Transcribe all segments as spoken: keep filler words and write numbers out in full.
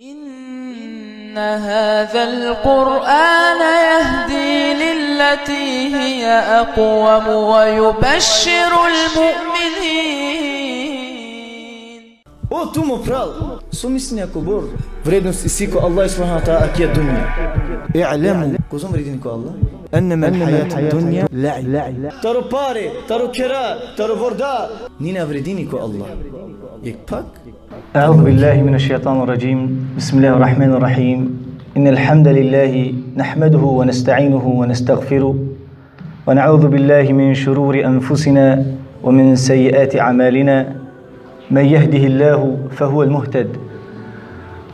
إن هذا القرآن يهدي للتي هي أقوم ويبشر المؤمنين. O tu mo pral, so mislinea kobor vrednost isi ko Allah subhanahu wa ta'ala akija dunja? I'lemu. Kozom vredini ko Allah? Ennema l-hajatud dunja la'ib. Taro pare, taro khera, taro vorda, nina vredini ko Allah. Jek pak. أعوذ بالله من الشيطان الرجيم. بسم الله الرحمن الرحيم. إن الحمد لله نحمده ونستعينه ونستغفره، ونعوذ بالله من شرور أنفسنا ومن سيئات أعمالنا. من يهده الله فهو المهتد،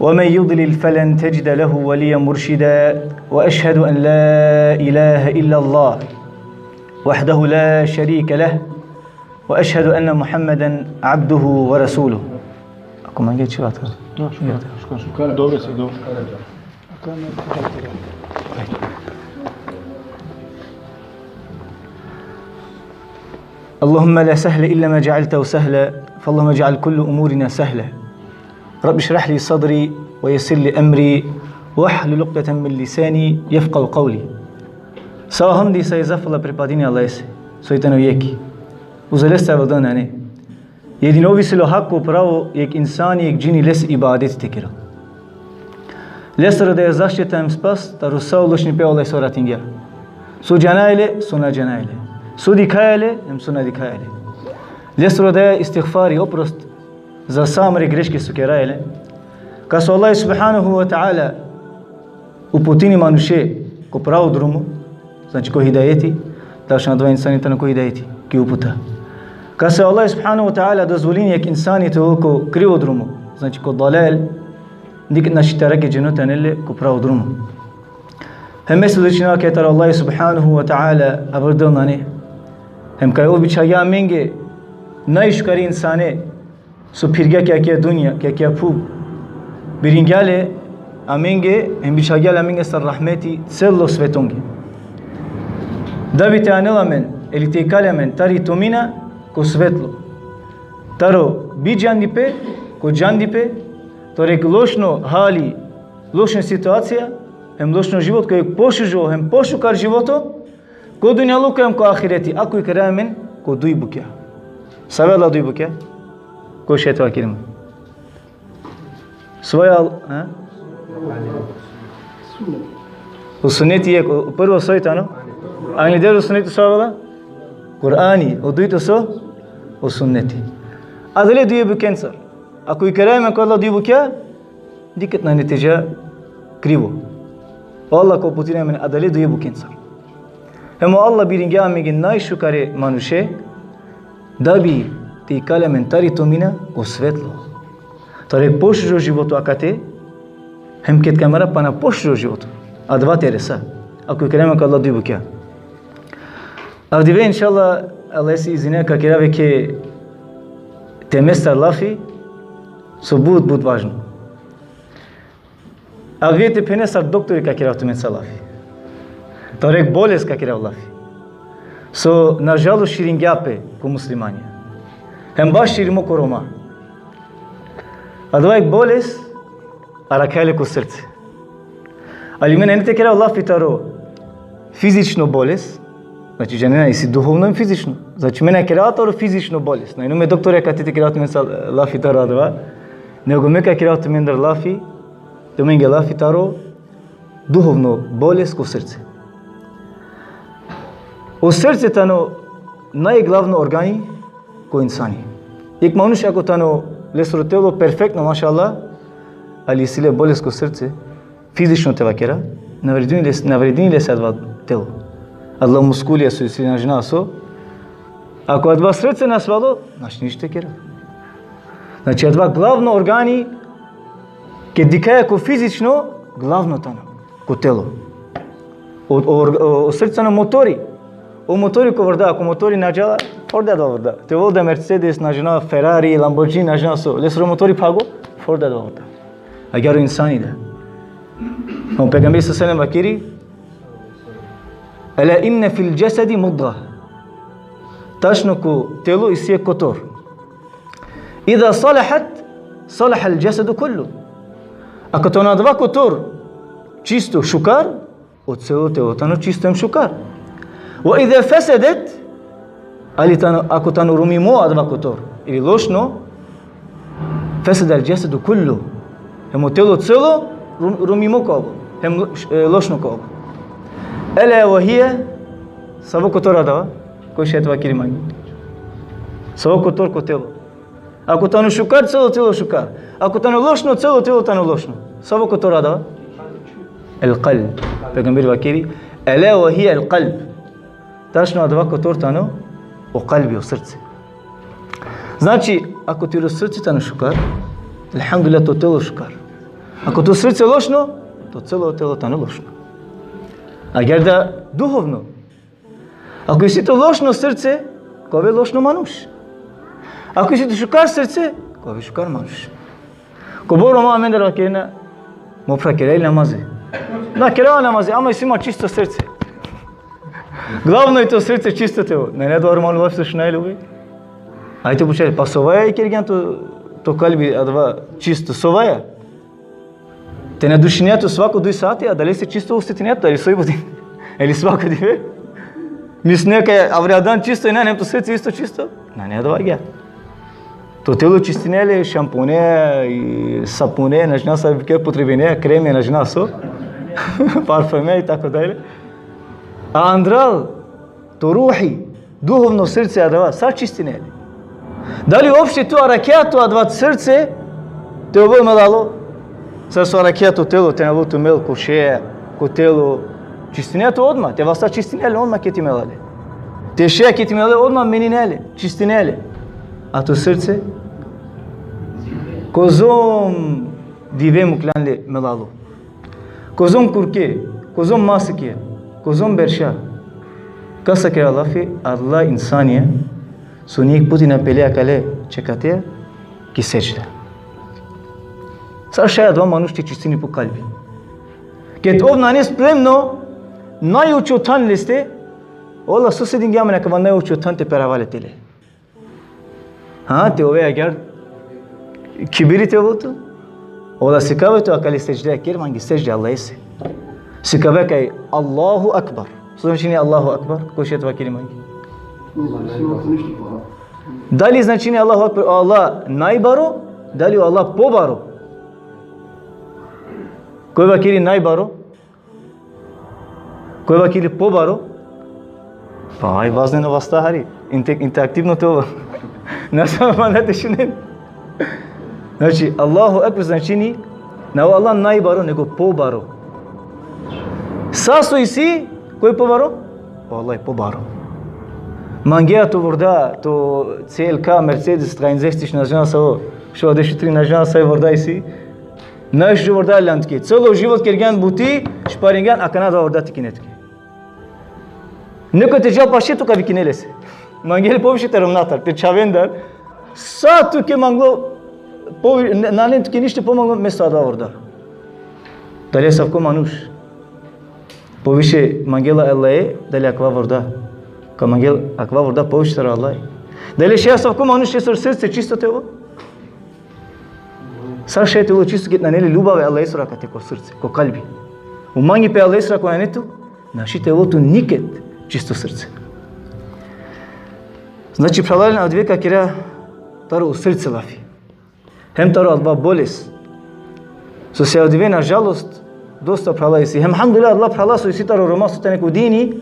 ومن يضلل فلن تجد له وليا مرشدا. وأشهد أن لا إله إلا الله وحده لا شريك له، وأشهد أن محمدا عبده ورسوله. Ako mange čuvate? Dobro se, dobro. اللهم لا سهل إلا ما جعلته سهلا، فاللهم اجعل كل أمورنا سهلة. رب اشرح لي صدري ويسر لي أمري واحلل عقدة من لساني يفقهوا قولي. Sa o hamdi, sa i zahvala pripadini Allahese, soj tano jekh. Uzo leste avel dana, ne? Jedino ov isi le hako pravo jek insani, jek džini lese ibadet te kerel. Lesoro daja zaštita hem spas taro sa o lošnipe, Allah so ratingja. So džanaja le, so na džanaja le. So dikhaja le, hem so na dikhaja le. Lesoro daja istigfari, oprost za sa amare greške so keraja le. Kas o Allah subhanahu wa ta'ala uputini manuše ko pravo drumo, znači ko hidajeti, tačno adava insani tano ko hidajeti, ki uputa. Kas o Allah subhanahu wa ta'ala dozvolini jek insani te ovel ko krivo drumo, znači ko dalal, niked našti te arakhe dženo te anel le ko pravo drumo. Hem me svedočinava kaj taro Allah subhanahu wa ta'ala aver del nane. Hem kaj ov bičhalgja amenge najšukare insane, so phirgja ki akija dunja, ki akija phuv. Biringja le amenge, hem bičhalgja le amenge sar rahmeti celo svetonge. Da bi te anel amen, ili te ikal amen tari tomina ko svetlo. Taro bidžandipe ko džandipe, taro jek lošno hali, lošno situacija, hem lošno život, ko jek pošužo hem pošukar životo, ko dunjaluko hem ko ahireti, ako ikeraja amen ko duj bukja. Save adala duj bukja? Ko šeto akirimo. Svoja, ha? O sunneti jek, o prvo soj tano? Angleder o sunneti so avela? Kur'ani, o dujto so? O sunneti. Adale duje bukencar. Ako ikeraja amen ko adala duj bukja, niked na netedža krivo. O Allah ka uputini amen adale duje bukencar. Hem o Allah biringja amenge najšukare manuše, da bi te ikal amen tari tomina ko svetlo. Taro jek pošužo životo akate, hem ked ka mera pana pošužo životo. Adava te resa. Ako ikeraja amen ko adala duj bukja. Avdive, inšallah, Allahesi izine, ka kerav jekhe teme sar lafi, so but, but važno. Avdive te phene sar doktori ka kerav tumenca lafi. Taro jek bolest ka kerav lafi. So, nažalost, širingja pe ko muslimanja. Hem baš širimo ko Roma. Adava jek bolest, arakhaja le ko srce. Ali me nane te kerav lafi taro fizično bolest, znači, džanena, isi duhovno hem fizično. Znači, me na kerav taro fizično bolest. Na inum me doktori akate te kerav tumenca lafi taro adava, nego me ka kerav tumendar lafi, tumenge lafi taro duhovno bolest ko srce. O srce tano najglavno organi ko insani. Jek manuš ako tano lesoro telo perfektno, mašallah, ali isi le bolest ko srce, fizično te vakera, na vredini le, na vredini lese adava telo. Adala muskulija so isi le, na džanav so. Ako adava srce nasvalo, našti ništo te kera. Znači, adava glavno organi, ked dikhaja ko fizično, glavno tano ko telo. O, o, o, o srce tano motori. O motori ko vorda, ako motori na džala, vorda da vorda. Te vorda Mercedes, na džanav, Ferrari, Lamborghini, na džanav so. Lesoro motori phago, vorda da vorda. Agjaar o insani da. O pejgamberi sallallahu alejhi ve sellem vakeri: "Ela inne fil džesedi mudga." Tačno ko telo isi jek kotor. "Iza salahat, salahal džesedu kullu." Ako tano adava kotor čisto šukar, o celo telo tano čisto hem šukar. Ve iza fesedet, ali tano, ako tano rumimo adava kotor, ili lošno, fesede el džesedu kullu. Hem o telo celo rum-, rumimo ka ovel. Hem lo-, e, lošno ka ovel. Ela ve hije, savo kotor adava, koj šaj te vakeri mange. Savo kotor ko telo. Ako tano šukar, celo telo šukar. Ako tano lošno, celo telo tano lošno. Savo kotor adava? El kalb. Pejgamberi vakeri, ela ve hije el kalb. Tačno adava kotor tano o kalbi, o srce. Znači, ako tiro srce tano šukar, elhamdulillah, to telo šukar. Ako to srce lošno, to celo telo tano lošno. Agjaar da duhovno. Ako isi to lošno srce, ka ove lošno manuš. Ako isi to šukar srce, ka ove šukar manuš. Kobor o ma amendar vakerena, mo phra, kera li namazi? Na, kera namazi, ama isi ma čisto srce. Glavno i to srce čisto te ovel. Ne, ne, adava normalno lafi so šunea le ove. Ajde pučel, pa sovaja ikergjan to, to kalbi adava čisto, sovaja. Te na dušinea tu svako duj sati, a dali si čisto osetinea tu, dali soj budin. Ili svako dive. Mislinea kaj avrijadan čisto injan, hem to srce isto čisto. Nane adava agjaar. To telo čistinea le šampone, i sapune, na džanav save upotrebinea, kreme, na džanav so, parfeme i tako dalje. A andral, to ruhi, duhovno srce adava, sar čistinea le? Dali uopšte tu arakhea tu adava srce te ovel melalo? Sar so arakhea to telo, te na ovel tu mel ko šeja, ko telo, čistinea tu odma, te vasta čistinea le odma ked ti melale. Te šeja ked ti melale odma meninea le, čistinea le. A to srce? Kozom dive mukhljan le melalo. Kozom kurke, kozom maseke, kozom berša. Kasa kera lafi, adala insanja, so nijekh puti na pele akale čekatea, ki sedžda. Sar šaj adava manuš te čistini po kalbi? Ked ov nane spremno, najučo than leste, ola so sedingja amen akava najučo than te perava le tele. Ha, te ove agjaar kibiri te ovel tu. Ola sikave tu akale sedžda, ker mange sedžda Allahese. Sikave kaj Allahu Ekber. So značini Allahu Ekber? Koj šaj te vakeri mange? Dali značini Allahu Ekber, o Allah najbaro, dali o Allah pobaro? Koj vakeri najbaro? Koj vakeri pobaro? Pa aj vazneno vasta hari. Inte-, interaktivno te ovel. Na samo mana te šunen. Znači, Allahu Ekber značini, na o Allah najbaro, nego pobaro. Sa so isi, koj pobaro? O Allah pobaro. Mangea tu vorda, to C L K, Mercedes, treinzestiš, na džanav savo, šovardeš u tri, na džanav saj vorda isi. Naš vorda ljan tuke. Celo život kergjan buti, šparingjan, akana adava vorda tikine tuke. Neko te džal paše tu ka vikine lese. Mangea le poviše taro mnatar, te čhavendar. Sa tuke manglo, povi-, n-, nane tuke ništo pomanglo mesto adava vorda. Dali asavko manuš poviše mangela e Allahe, dali akava vorda? Ka mangel akava vorda poviše taro Allah? Dali šaj asavko manuš lesoro srce čisto te ovel? Sar šaj te ovel čisto ked nane le ljubav e Allahesoro akate ko srce, ko kalbi? O mangipe e Allahesoro ako nane tu, našti te ovel tu niked čisto srce. Znači, phralalen, avdive ka kera taro o srce lafi. Hem taro adava bolest. So se avdive, na žalost, dosta phrala isi. Hem, elhamdulillah, adala phrala so isi taro Roma so tane ko dini,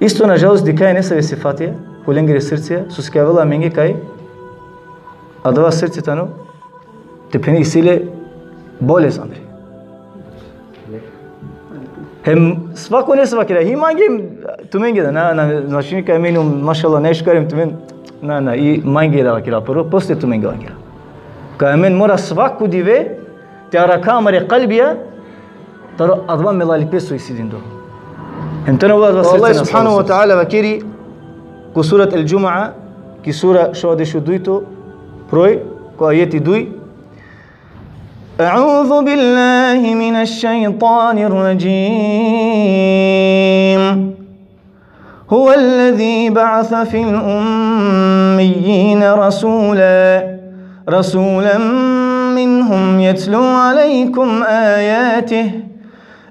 isto, na žalost, dikhaja nesave sifatija ko lengere srcija, so sikavela amenge kaj adava srce tano, te phene, isi le bolest andre. Hem svako nesave vakera, hi mange tumenge da, na, na, znači kaj amen, mašallah, najšukar hem tumen, na, na, i mange da vakera, prvo, posle tumenge vakera. Kaj amen mora svako dive te arakha amare kalbija taro adava melalipe so isi dindo. Hem tano adava srce. Allah subhanahu ve teala vakeri ko surat El-Džumua, ki sura šovardeš u dujto broj, ko ajeti duj. أعوذ بالله من الشيطان الرجيم. هو الذي بعث في الأميين رسولا، رسولا منهم يتلو عليكم آياته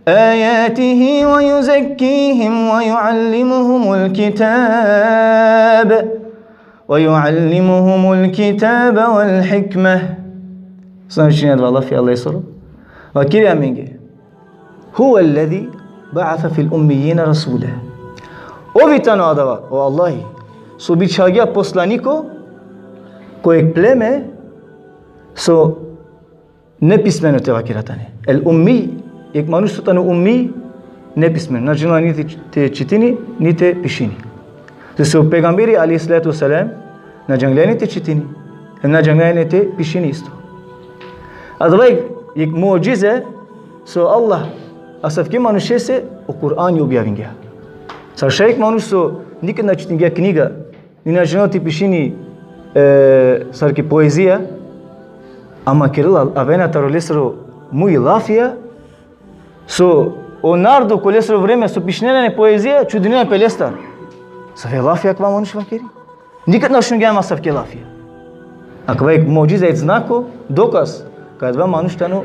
آياته ويزكيهم ويعلمهم الكتاب ويعلمهم الكتاب والحكمة. Znači, adava lafi Allahesoro. Vakeri amenge: هو الذي بعث في الأميين رسولا. Ov i tano adava, o Allahi, so bičhalgja poslaniko ko jek pleme so nepismeno te vakera tane. El ummi, jek manuš so tano ummi, nepismeno. Na džanela ni te, te čitini, ni te pišini. Te so pejgamberi alejhi salatu ve selam na džanglja ni te čitini, hem na džanglja ni te pišini isto. Adava jek, jek mu'džize so Allah asavke manušese o Kur'ani objavingja. Sar šaj jek manuš so nikad na čitingja kniga, ni na džanela te pišini, e, sar ki poezija, ama kerela, avena taro lesoro muj lafija, so o narodo ko lesoro vreme so pišinena ine poezija, čudinena pe lestar. Save lafija akava manuš vakeri? Nikad na šungja ma asavke lafija. Akava jek mu'džize, jek znako, dokaz kaj adava manuš tano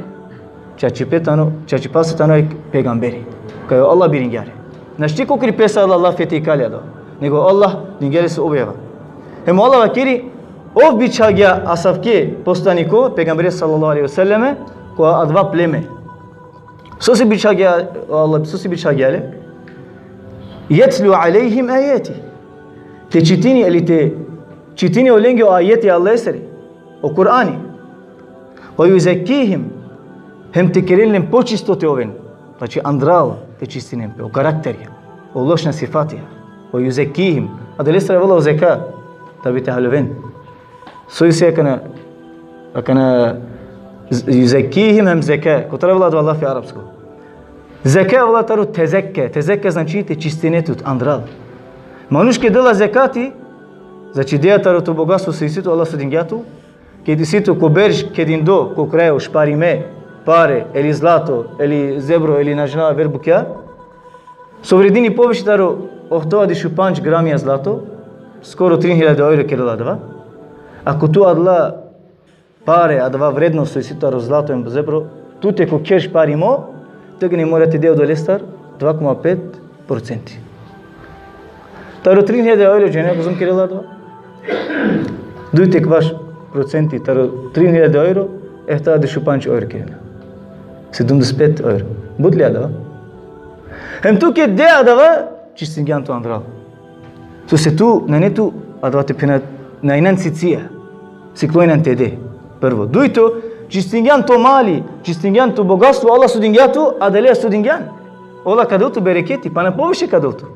čačipe tano, čačipase tano jek pejgamberi. Kaj o Allah biringja le. Našti kokri pesa adala lafija te ikalel adava. Nego Allah dingja lese objava. Hem o Allah vakeri, ov bičhalgja asavke poslaniko, pejgambere sallallahu alejhi ve selleme, ko adava pleme. Sose bičhalgja, Allah, sose bičhalgja le? Jetlu alejhim ajeti. Te čitini, ili te čitini olenge o ajeti Allahesere, o Kur'ani. Ve juzekkihim, hem te kerel len počisto te oven. Znači, andral te čistinen pe, o karakterja, o lošna sifatija. Ve juzekkihim. Adalestar avela o zeka, da bi te haljoven. So isi akana, akana z-, zekihim hem zeke. Kotar avela adava lafi arapsko? Zeke avela taro tezekke. Tezekke znači te čistine tut, andral. Manuš ked dela zekati, znači dea taro to bogatstvo so isi tu, Allah so dingja tu, ked isi tu ko berš, kedindo, ko krajo, šparime, pare, eli zlato, eli zebro, eli na džanav aver bukja, so vredini poviše taro ohtovardeš u pandž gramija zlato, skoro trin hiljade evro kerela adava. Ako tu adala pare, adava vrednost so isi taro zlato hem zebro, tute ko kher šparimo, tegani mora te de odolestar dva koma pet procenti. Taro trin hiljade evro džane kozom kerela adava? Duj te kvaš procenti taro trin hiljade evro, ohtovardeš u pandž evro kerena. Sedumdeset pet evro. But li adava? Hem tu ked de adava, čistingjan to andral. Sose tu, nane tu, adava te phena, na injan sicija. Siklo injan te de. Prvo. Dujto, čistingjan to mali, čistingjan to bogatstvo, Allah so dingja tu, adalea so dingjan. Allah ka del tu bereketi, pana poviše ka del tu.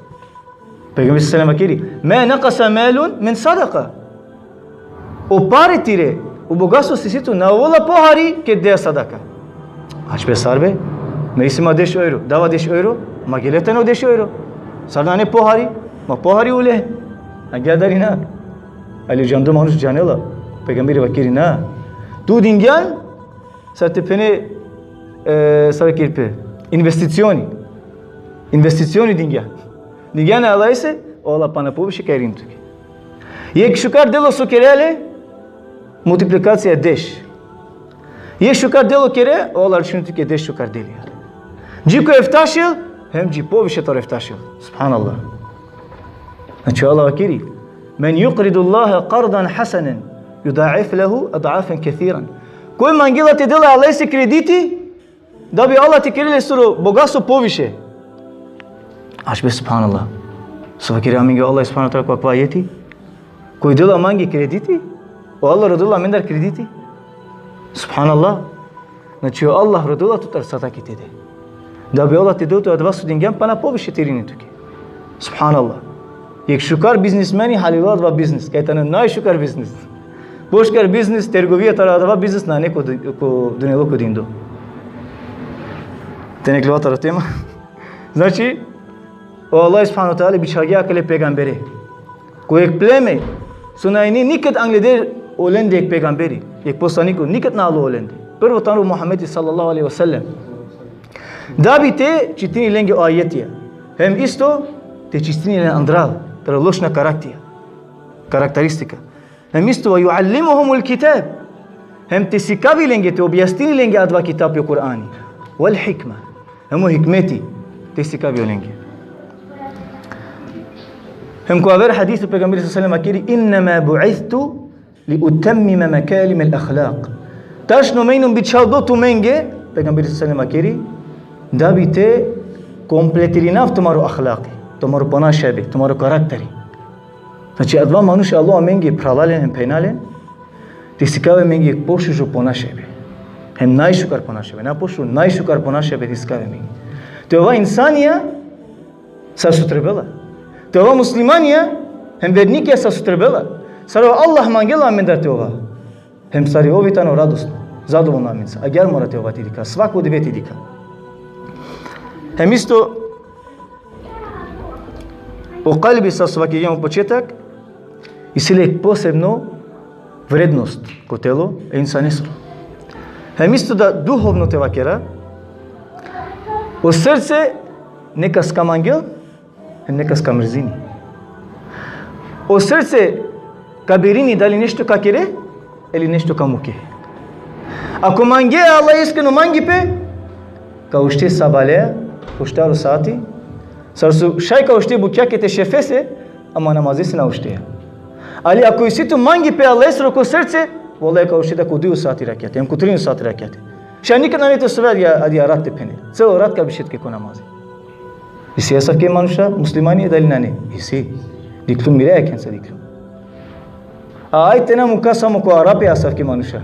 Pejgamberi sallallahu alejhi ve sellem vakeri: "Ma nakasa malun min sadaka." O pare tire, o bogatstvo so isi tu, na ovela pohari ked dea sadaka. Ač be, sar be? Me isi ma deš evro, dava deš evro, ma gele tane o deš evro. Sar nane pohari? Ma pohari ule. Agjaar i na? Ali džando manuš džanela. Pejgamberi vakeri na. Tu dingjan, sar te phene, e, sar vakeri pe, investicioni. Investicioni dingjan. Dingjan e Allahese, o Allah pana poviše ka irini tuke. Jekh šukar delo so kere le, multiplikacija deš. Jekh šukar delo kere, o Allah računi tuke deš šukar delija. Dži ko eftašel, hem dži poviše taro eftašel. Subhanallah. Znači, o Allah vakeri: "Men yukridu Allaha qardan hasanan, yuda'if lehu ad'afan kathiran." Koj mangela te del e Allahese krediti, da bi Allah te kerel lesoro bogatstvo poviše. Ač be, subhanallah. So vakeri amenge o Allah subhanahu ve teala ko akava ajeti? Koj dela mange krediti, o Allah rodela amendar krediti. Subhanallah. Znači, o Allah rodela tutar sadaki te de. Da bi o Allah te del tu adava so dingjan pana poviše te irini tuke. Subhanallah. Jekh šukar biznismeni haljola adava biznis, kaj tano najšukar biznis. Pošukar biznis, trgovija taro adava biznis nane ko, ko dunjaluko dindo. Te na iklova taro tema. Znači, o Allah subhanahu ve teala bičhalgja akale pejgambere ko jekh pleme, so na ine nikad angleder olende jekh pejgamberi, jekh poslaniko, nikad na alo olende. Prvo tano Muhammedi sallallahu alejhi ve sellem. Da bi te čitini lenge o ajetija. Hem isto te čistini len andral, taro lošna karakterja, karakteristika. Hem isto: "Ve yuallimuhumul kitab." Hem te sikavi lenge, te objasnini lenge adava kitabi o Kur'ani. Vel hikme. Hem o hikmeti te sikavi lenge. Hem ko aver hadisi o pejgamberi sallallahu alejhi ve sellem vakeri: "Innema bu'ithtu li utemmime mekarimel ahlak." Tačno me injum bičhaldo tumenge, pejgamberi sallallahu alejhi ve sellem vakeri, da bi te kompletirinav tumaro ahlaki, tumaro ponašibe, tumaro karakteri. Znači, adava manuš alo amenge, phralalen hem phenjalen, te sikavi amenge pošužo ponašibe. Hem najšukar ponašibe, na pošužo, najšukar ponašibe te sikavi amenge. Te ova insanja sar so trebela. Te ova muslimanja hem vernikija sar so trebela. Sar o Allah mangela amendar te ova. Hem sar i ov tano radosno, zadovoljno amenca. Agjaar mora te ova te dikha, svako dive te dikha. Hem isto o kalbi, sar so vakergjum o početak, isi le posebno vrednost ko telo e insanesoro. Hem isto da duhovno te vakera, o srce nekas ka mangel, hem nekas ka mrzini. O srce ka birini dali nešto ka kere, ili nešto ka muke. Ako mange e Allah iskreno mangipe, ka ušte sabale, uštaro sati, sar so šaj ka ušte bukjake te šefese, ama namazese na ušteja. Ali ako isi tu mangipe e Allahesoro ko srce, vallahi ka ušte da ko duj sati rakjate, hem ko trin sati rakjate. Šaj nikad nane te sove adi, adi rat te phene. Celo rat ka biše tuke ko namazi. Isi asavke manuša muslimani, dali nane? Isi. Dikhlum, mire akenca dikhlum. A aj te na muka samo ko Arapi asavke manuša,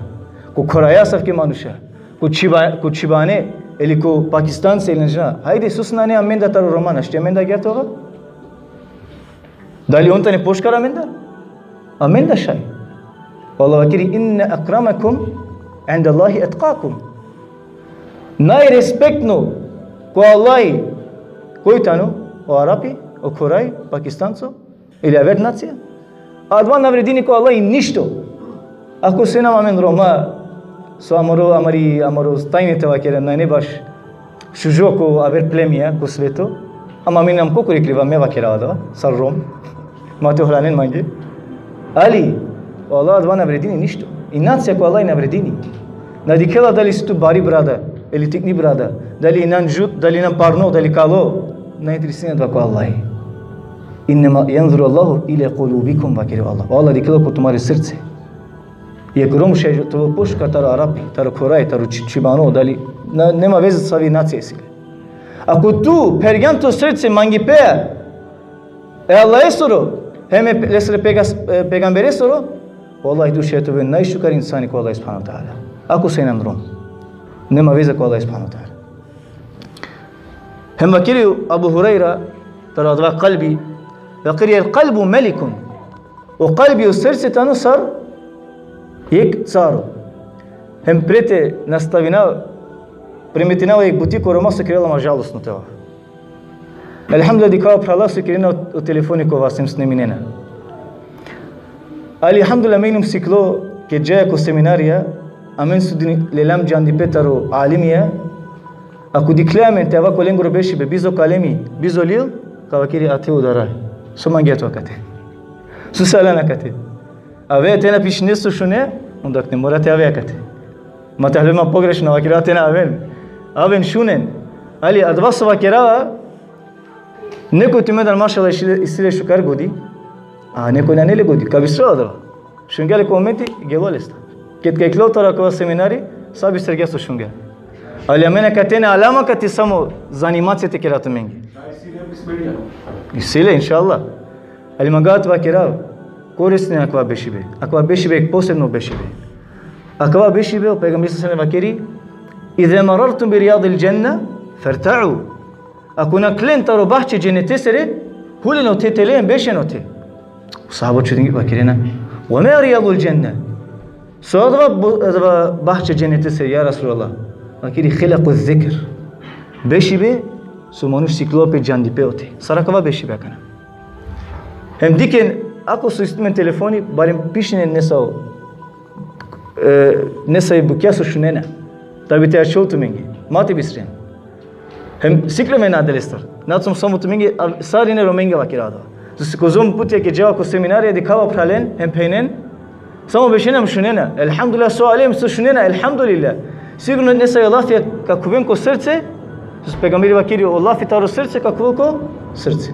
ko Koraja asavke manuša, ko Čhiba-, ko Čhibane, ili ko Pakistance, ili na džanav. Hajde, sose nane amendar taro Roma, našti amendar agjaar te ova? Dali on tane pošukar amendar? Amendar šaj. O Allah vakeri: "Inne ekremekum indallahi etkakum." Najrespektno ko Allahi, koj tano? O Arapi, o Koraj, Pakistanco, ili aver nacija? Adava na vredini ko Allahi ništo. Ako sijam amen Roma, so amaro, amari, amaro stajne te vakera, nane baš šužo ko aver plemija ko sveto, ama amen inam kokori kriva, me vakera adava, sar Rom, ma te hranen mange. Ali o Allah adava na vredini ništo. I nacija ko Allahi na vredini. Na dikhela dali si tu bari brada, ili tikni brada, dali inan džut, dali inan parno, dali kalo. Na interesini adava ko Allahi. Innema jenzuru Allahu ila kulubikum, vakeri o Allah. O Allah dikhela ko tumare srce. Jekh Rom šaj te ovel pošukar taro Arapi, taro Koraj, taro Či-, Čhibano, dali, na, nema veze savi nacija isi le. Ako tu phergjan to srce mangipe e Allahesoro, hem e pe-, lesre pegas-, e, pejgamberesoro, vallahi tu šaj te ove najšukar insani ko Allah subhanahu ve teala. Ako sijam Rom. Nema veze ko Allah subhanahu ve teala. Hem vakeri Abu Hurejra, taro adava kalbi, vakeri: "El kalbu melikun." O kalbi, o srce tano sar jekh caro. Hem pre te nastavinav, primetinava jekh buti ko Roma so kerela ma žalosno te ova. Elhamdulillah, dikhava phrala so kerena o, o telefoni ko vas hem sniminena. Ali elhamdulillah, me inum siklo, ked džaja ko seminarija, amen so dini-, lelam džandipe taro alimija, ako dikhle amen te ava ko lengoro bešibe, bizo kalemi, bizo lil, ka vakeri: "Ate udara. So mangea tu akate? Sose alan akate? Ave te na pišine so šune, onda akate mora te ave akate." Ma te halve ma pogrešno, vakera te na aven. Aven, šunen. Ali adava so vakerava, nekoj tumendar mašallah isi le, isi le šukar godi, a nekoj nane le godi, ka bistrel adava. Šungja le ko momenti, gelo lestar. Ked ka iklol taro akava seminari, sa bistergja so šungja. Ali amen akate na alam akate samo zanimacija te kera tumenge. Isi le, inšallah. Ali mangava te vakerav, korisno akava bešibe. Akava bešibe jekh posebno bešibe. Akava bešibe, o pejgamberi sallallahu alejhi ve sellem vakeri: "Iza marartum bi rijadil dženne, ferta'u." Ako naklen taro bahče dženetesere, hulen ote tele hem bešen ote. Sahaba čudinge, vakerena: "Ve ma rijadul dženne?" So adava bo-, adava bahče dženetesere, ja Resulallah? Vakeri: "Hilakuz zikr." Bešibe so manuš siklola pe džandipe ote. Sar akava bešibe akana. Hem dikhen, ako so isi tumen telefoni, barem pišinen nesavo, e, nesave bukja so šunena. Da bi te ačhol tumenge. Ma te bistren. Hem sikloven adalestar. Na sum samo tumenge, a, sarine Romenge vakera adava. Sose kozom putja ked džava ko seminarija, dikhava phralen hem phenjen, Samo bešena hem šunena. Elhamdulillah, so alem, so šunena, elhamdulillah. Sigurno nesave lafija ka khuven ko srce, so pejgamberi vakeri, o lafi taro srce ka khuvel ko srce.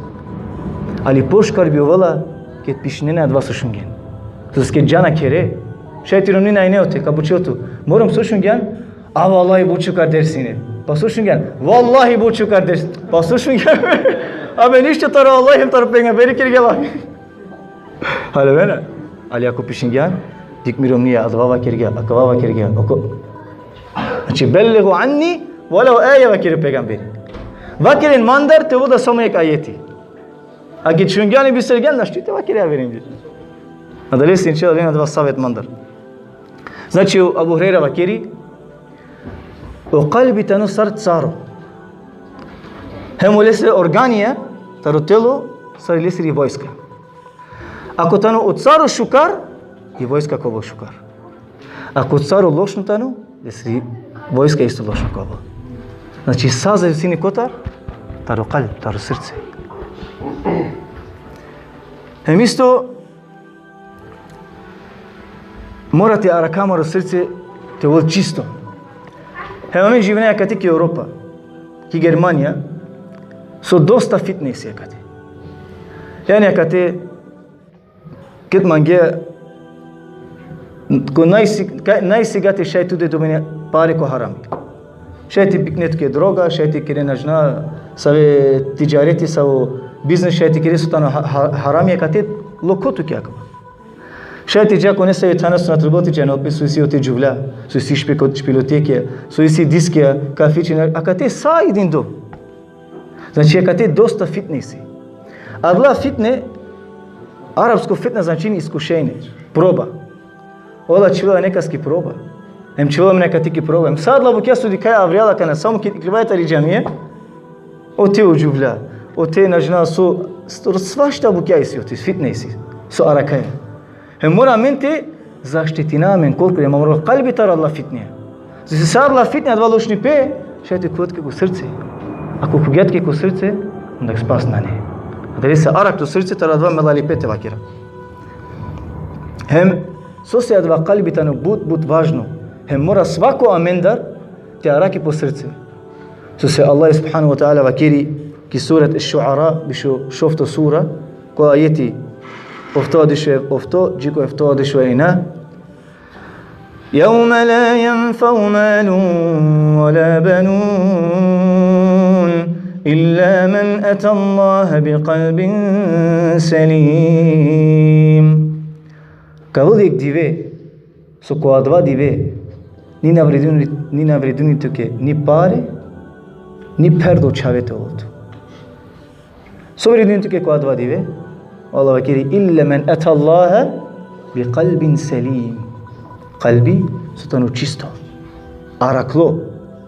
Ali pošukar bi ovela ked pišinena adava so šungjan. Soske džana khere, šaj ti romni na ine ote, ka pučel tu: Mo rom, so šungjan? A vallahi, but šukar ders ine. Pa so šungjan? Vallahi, but šukar ders. Pa so šungjan? Abe ništo taro Allah hem taro pejgamberi kergja lafi. Haljovena. Ali ako pišingjan, dikh mi romnija, adava vakergja, akava vakergja, oko. Znači, belligu anni, valau aje, vakeri pejgamberi. Vakeren mandar te ovel da samo jekh ajeti. A ked šungjan i bistergjan, našti te vakere averenge. Adalese, inšallah, len adava savet mandar. Znači, o Abu Hurejra vakeri, o kalbi tano sar caro. Hem olesere organija, taro telo, sar lesiri vojska. Ako tano o caro šukar, i vojska ka ovel šukar. Ako caro lošno tano, lesiri vojska isto lošno ka ovel. Znači, sa zavisini kotar? Taro kalb, taro srce. Hem isto, mora te arakha amaro srce te ovel čisto. Hem amen živinaja akate ki Evropa, ki Germanija, so dosta fitne isi akate. Jani akate, ked mangea, ko najsi-, ka-, najsigate šaj tu te dobine pare ko harami. Šaj te bikne tuke droga, šaj te kere na džana save tidžareti, savo biznis, šaj te kere so tano ha-, ha-, harami akate, lokho tuke akava. Šaj te dža ko nesave thana so na trebela te džanel pe, so isi ote džuvlja, so isi špiko-, špilotekija, so isi diskija, kafići, na-, akate sa idin do. Znači, akate dosta fitne isi. Adala fitne, arapsko fitna značini iskušenje, proba. Ola čhivela nekaske proba. Hem čhivela amen akate ki proba. Hem sa adala bukja so dikhaja avrijal akana, samo ked ikljovaja tari džamija, ote o džuvlja, ote na džana so, st-, svašta bukja isi ote, fitne isi. So arakhaja. Hem mora amen te zaštitina amen korkori, amaro kalbi taro adala fitne. Soske sar adala fitne, adava lošnipe, šaj te khuvel tuke ko srce. Ako khuvgja tuke ko srce, onda spas nane. Adalese arakh to srce taro adava melalipe, te vakera. Hem, sose adava kalbi tano but, but važno. Hem mora svako amendar te arakhi po srce. Sose Allah subhanahu wa ta'ala vakeri ki surat Eš-Šuara, bišušovto sura, ko ajeti oftovardeš u ofto, dži ko oftovardeš u ena. يوم لا ينفع مال ولا بنون إلا من أتى الله بقلب سليم. Ka ovel jekh dive, so ko adava dive, ni na vredini, ni na vredini tuke ni pare, ni pherdo čhave te ovel tu. So vredini tuke ko adava dive? Allah vakeri: إلا من أتى الله بقلب سليم. Kalbi so tano čisto. Arakhlo.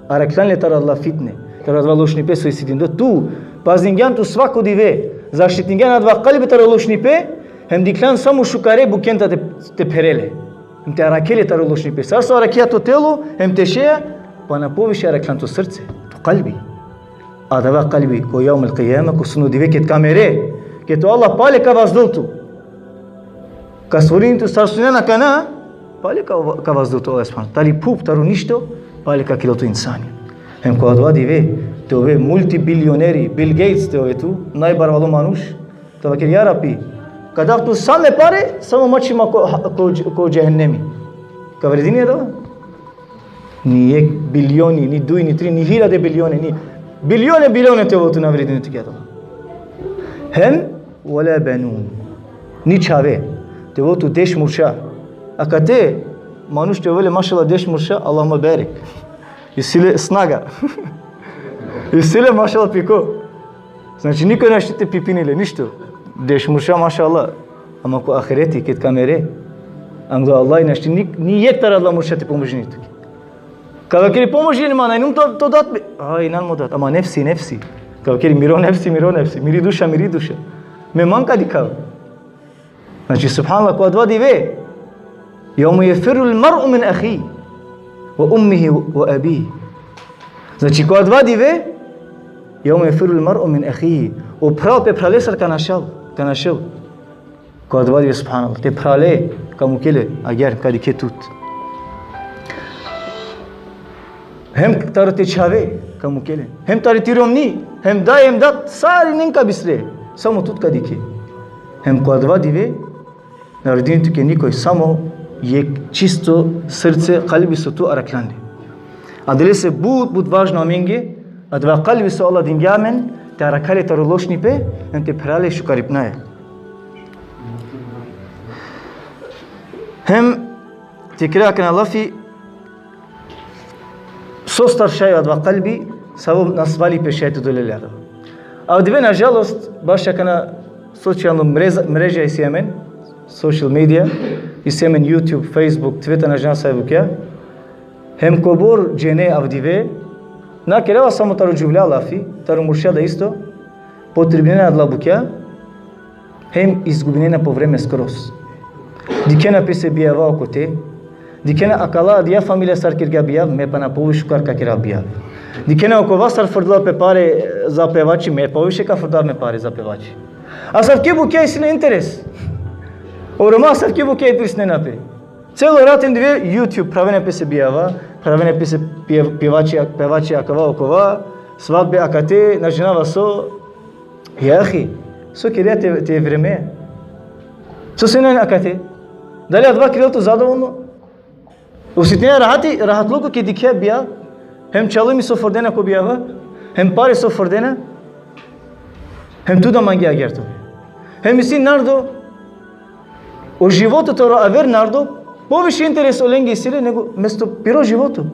Arakhlan le taro adala fitne, taro adava lošnipe so isi dindo. Tu pazingjan tu svako dive, zaštitingjan adava kalbi taro lošnipe, hem dikhlan samo šukare bukjenta te, te phere le. Hem te arakhe le taro lošnipe. Sar so arakhea to telo, hem te šeja, pana poviše arakhlan to srce, to kalbi. Adava kalbi ko jevmul kijame, ko sudno dive ked ka mere, ked o Allah pale ka vazdel tu. Ka stvorini tu sar so injan akana, pale ka, ka vazdel tu Allah subhanahu. Tari phuv, taro ništo, pale ka kerel tu insani. Hem ko adava dive, te ove multibilioneri, Bill Gates te ove tu, najbarvalo manuš, te vakeri: Ja Rabbi, ka dav tu sa me pare, samo mači ma ko, ko, ko džehennemi. Ka vredini adava? Ni jekh bilioni, ni duj, ni tri, ni hiljade bilioni, ni bilione, bilione te ovel tu, na vredini tuke adava. Hem, ولا بنون. Ni čhave. Te ovel tu deš murša. Akate manuš te ovel le, mašallah, deš murša, Allahumme berek. Isi le snaga. Isi le, mašallah, piko. Znači, niko našti te pipini le, ništo. Deš murša, mašallah. Ama ko ahireti, ked ka mere, anglo Allah našti ni, ni jekh taro adala murša te pomožini tuke. Ka vakeri: Pomožin man, inum to, to dat me. Aj, inan mo dat. Ama nefsi, nefsi. Ka vakeri: Miro nefsi, miro nefsi. Miri duša, miri duša. Me man ka dikhav. Znači, subhanallah, ko adava dive, يوم يفر المرء من أخيه وأمه وأبيه. Znači, ko adava dive, يوم يفر المرء من أخيه. O phral pe phralestar ka našel, ka našel. Ko adava dive, subhanallah, te phrale, Ka mukel le, agjaar ka dikhe tut. Hem taro te čhave ka mukel le. Hem tari ti romni, hem daj, hem dat, sarinen ka bistre. Samo tut ka dikhe. Hem ko adava dive, na rodini tuke nikoj, samo jekh čisto srce, kalbi so tu arakhljan le. Adalese but, but važno amenge, adava kalbi so Allah dingja amen, te arakha le taro lošnipe, hem te phera le šukaripnaja. Hem te kera akana lafi, sostar šaj adava kalbi, savo nasvalipe šaj te dole le adava. Avdive, na žalost, baš akana socijalno mreza-, mreža isi amen, social media, isi amen YouTube, Facebook, Twitter, na džanav save bukja. Hem kobor džene avdive, na kerava samo taro džuvlja lafi, taro murša da isto, potrebinena adala bukja, hem izgubinena po vreme skroz. Dikhena pese bijava okote, dikhena akala, adija familija sar kergja bijav, me pana poviše šukar ka kerav bijav. Dikhena okova sar frdela pe pare za pevači, me poviše ka frdav me pare za pevači. Asavke bukja isi le interes. O Roma asavke bukja interesnena pe. Celo rat hem dive YouTube, phravena pese bijava, phravena pese pjev-, pjevači, pevači akava okova, svadbe akate, na džanava so. Ja ahi, so kera te, te vreme? So sine akate? Dali adava kerela tut zadovoljno? Osetinea rahati, rahatluko ked dikhe bijav, hem čalimi so frdena ko bijava, hem pare so frdena, hem tu da mangea agjaar te ove. Hem isi narodo, o životo taro aver narodo, poviše interes olenge isi le nego mesto piro životo.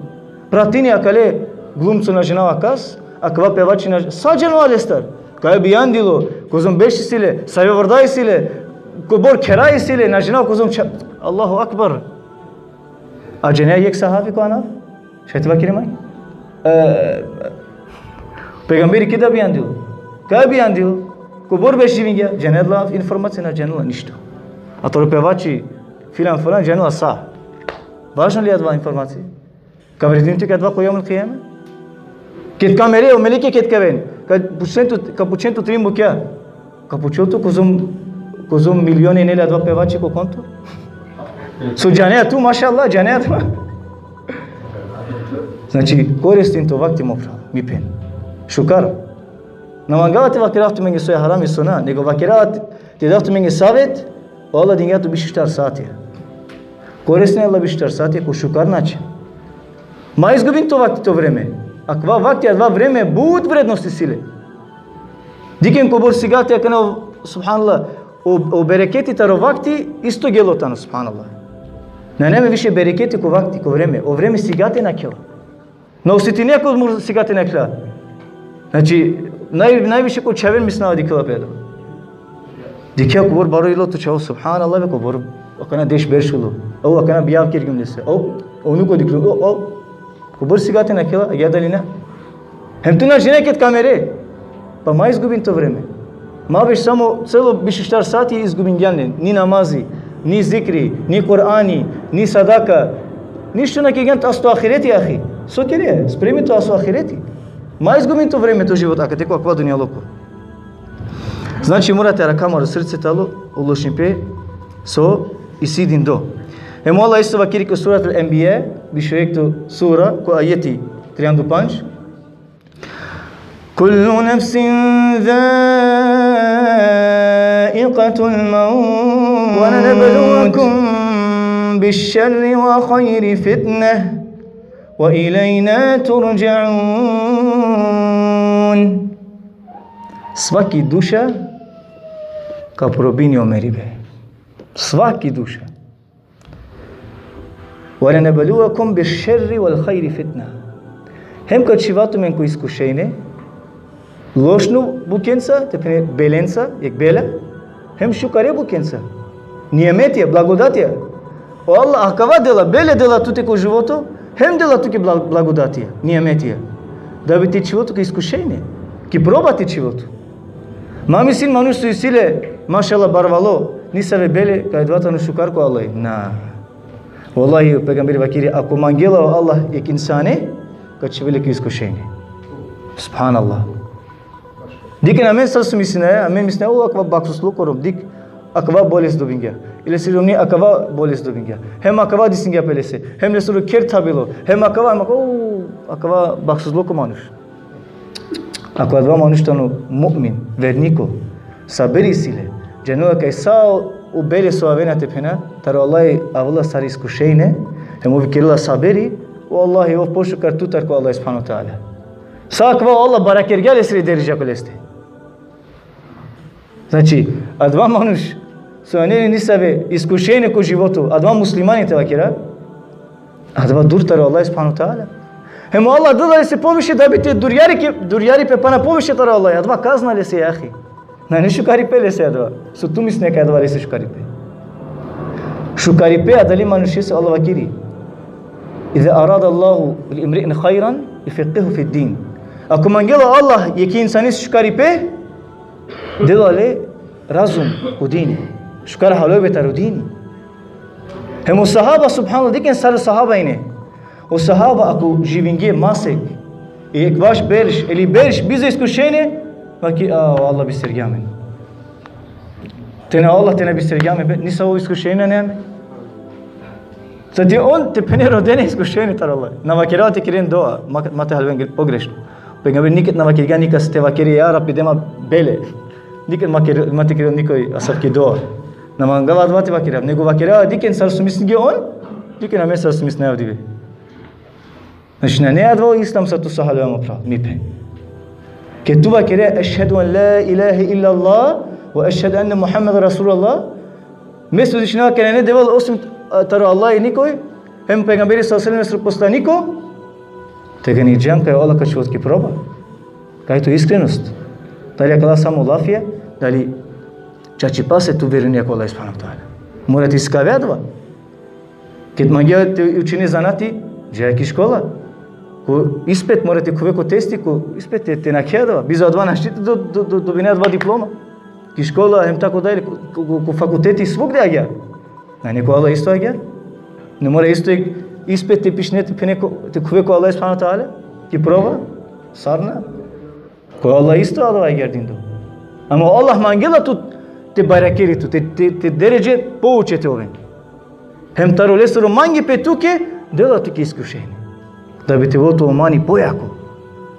Pratini akale glumco, na džanava kas, akava pevači, na dž-, sa džanava lestar. Kaj bijandilo, kozom beš isi le, save vrda isi le, kobor khera isi le, na džanava kozom ča-, Allahu Akbar. A džanea jekh sahabi ko anav? Šaj te vakere mange. E, pejgamberi keda bijandilo? Kaj bijandilo? Kobor beš živingja? Džanela informacija? Na džanela ništo. A taro pevači filan filan džanela sa. Važno li adava informacija? Ka vredini tuke adava ko jevmul kijame? Ked ka mere, o meleke ked ka aven, ka pučen tut, ka pučen tut trin bukja. Ka pučel tut kozom, kozom milioni ine le adava pevači ko konto? So džanea tu, mašallah, džanea tu. Znači, koristin to vakti, mo phral, mi phen. Šukar. Na mangava te vakerav tumenge so i harami, so na, nego vakerava te, te dav tumenge savet, o Allah dingja tut biš u štar satija. Koristin o Allah biš u štar satija ko šukar način. Ma izgubin to vakti, to vreme. Akava vakti, adava vreme but vrednost isi le. Dikhen kobor sigate akana, subhanallah, o, o bereketi taro vakti isto gelo tano, subhanallah. Nane amen više bereketi ko vakti, ko vreme. O vreme sigate nakhela. Na osetinea kozom sigate nakhela. Znači, naj-, najviše ko čhaven mislinava dikhela pe adava. Dikhea kobor baro ilo to čhavo, subhanallah, be, kobor akana deš berš ulo. O, akana bijav kergjum lese. O, o unuko dikhljum, o, o. Kobor sigate nakhela, agjaar dali na? Hem tu na džane ked ka mere. Pa ma izgubin to vreme. Ma beš samo celo biš u štar sati izgubingjan le. Ni namazi, ni zikri, ni Kur'ani, ni sadaka. Ništo na kergjan aso to ahireti, ahi. So kere, spremi to aso ahireti. Ma izgubin to vreme, to život akate ko akava dunjaluko. Znači, mora te arakha amaro srce talo o lošnipe so isi dindo. Hem o Allah isto vakeri ko surat Al-Enbija, biš u jekhto sura, ko ajeti trianda u pandž. كل نفس ذائقة الموت ولنبلوكم بالشر والخير فتنة وإلينا ترجعون. Svaki duša ka probini o meribe. Svaki duša. ولنبلوكم بالشر والخير فتنة. Hem ka čhiva tumen ko iskušenje, lošno bukjenca, te phene belenca, jekh bela, hem šukare bukjenca, nijametija, blagodatija. O Allah akava dela, bele dela tute ko životo, hem dela tuke bla-, blagodatija, nijametija. Da bi te čhivel tut ko iskušenje, ki proba te čhivel tut. Ma mislin manuš so isi le, mašallah, barvalo, nisave bele, kaj adava tano šukar ko Allah. Na. Vallahi, o pejgamberi vakeri, ako mangela o Allah jekh insane, ka čhivel le ko iskušenje. Subhanallah. Dikhen amen sar so mislinaja, amen mislinaja, o, akava baksosluko rom, dikh, akava bolest dobingja. Ili si romni, akava bolest dobingja. Hem akava disingja pe lese. Hem lesoro kher thabilo. Hem akava, hem akava, u, akava baksuzloko manuš. Ako adava manuš tano mu'min, verniko, saberi isi le, džanela kaj sa o bele so avena te phena, taro Allah avela sar iskušenje, hem ov kerela saberi, o Allah, ov pošukar tutar ko Allah subhanahu ve teala. Sa akava o Allah barakergja lesiri deredža ko leste. Znači, adava manuš so anela nesave iskušenje ko životo, adava muslimani te vakera, adava dur taro Allah subhanahu ve teala. Hem o Allah dela lese poviše da bi te durjari ke, durjari pe pana poviše taro Allah. Adava kazna lese, jahi. Nane šukaripe lese adava. So tu misline kaj adava lese šukaripe. Šukaripe adale manušese, Allah vakeri: "Iza arada Allahu li imri'in khayran, yufaqihu fid din." Ako mangela Allah jekhe insanese šukaripe, dela le razum ko dini. Šukar halove taro dini. Hem o sahaba, subhanallah, dikhen sar o sahaba ine. O sahaba ako živinge masek, i ekvaš berš, ili berš bizo iskušenje, vaki, a, o Allah bistergja amen. Te na Allah, te na bistergja amen, be, nisavo iskušenje nane amen. Sa te on te phene rodena iskušenje taro Allah. Na vakerava te keren dua, ma, ma te halven pogrešno. Pejgamberi niked na vakergja nikas te vakeri: "Ja Rabbi, de ma bele." Niked ma ker-, ma te kerel nikoj asavki dua. Na mangava adava te vakerav, nego vakerava dikhen sar so mislinge on, dikhen amen sar so mislinava avdive. Znači, nane adava o islam sar tu so halove, mo phral, mi phen. Ked tu vakere: "Ešhedu en la ilahe illallah, ve ešhedu enne Muhammeden Resulullah", mesto dišinava kaj nane devel osim, a, taro Allah i nikoj, hem pejgamberi sallallahu alejhi ve sellem sar poslaniko, tegani džan kaj o Allah ka čhivel tuke ki proba. Kaj to iskrenost. Dali akala samo lafija, dali čačipase tu verujne ko Allah subhanahu ve teala. Mora te sikave adava. Ked mangea te učine zanati, džaja ki škola. Ko ispit mora te khuve, ko testi, ko ispit te, te nakhe adava. Bizo adava našti te do, do, do, dobine adava diploma. Ki škola, hem tako dalje, ko, ko, ko fakulteti, svugde agjaar. Nane ko Allah isto agjaar? Ne mora isto ispit te pišine, te phene ko, te khuve ko Allah subhanahu ve teala? Ki proba? Sar na. Ko Allah isto adava agjaar dindo. Ama o Allah mangela tut te barakeri tut, te, te, te deredže pouče te oven. Hem taro lesoro mangipe tuke, dela tuke iskušenje. Da bi te ovel to imani pojako.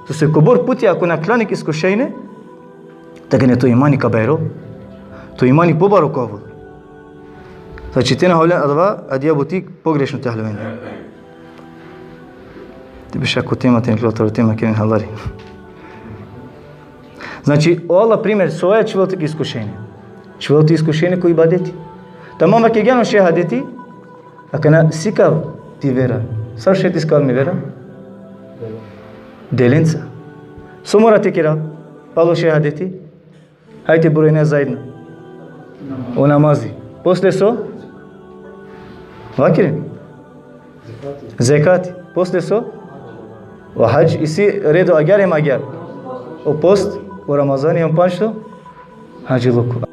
Sose kobor puti ako naklani ki iskušenje, tegani to imani ka bajrol. To imani pobaro ka ovel. Znači, te na halove adava, adija buti pogrešno te halove. Te beša ko tema, te niklo taro tema, keren halari. Znači, o Allah, primer, soja čhivel tuke iskušenje. Čhivel tuke iskušenje ko ibadeti. Tamam, vakergjan o šehadeti, akana sikav ti vera. Sar šaj te sikavel mi vera? Delenca. So mora te kera palo šehadeti? Hajde, brojne zajedno. O namazi. Posle so? Vakeren. Zekati. Posle so? O hadž. Isi redo agjaar hem agjaar. O post, o Ramazani, hem pančto? Hadžiluko.